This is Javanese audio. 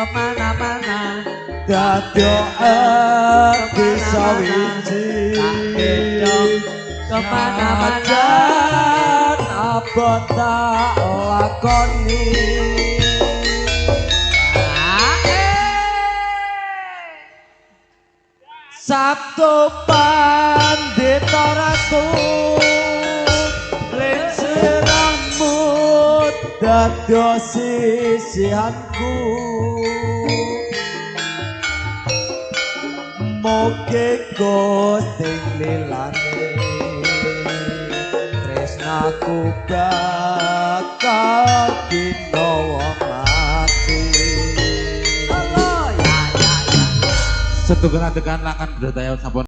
Kemana-mana. Dadoke bisa wiji. Tak gendong kemana-mana. Senajan abot tak lakoni. Sabtu Pandita Ratu lincirahmu dados sisihanku. Mugi Gusti nglilani tresnaku bakal ginawa mati. Allah ya ya ya. Setunggal adegan langan budaya sampun.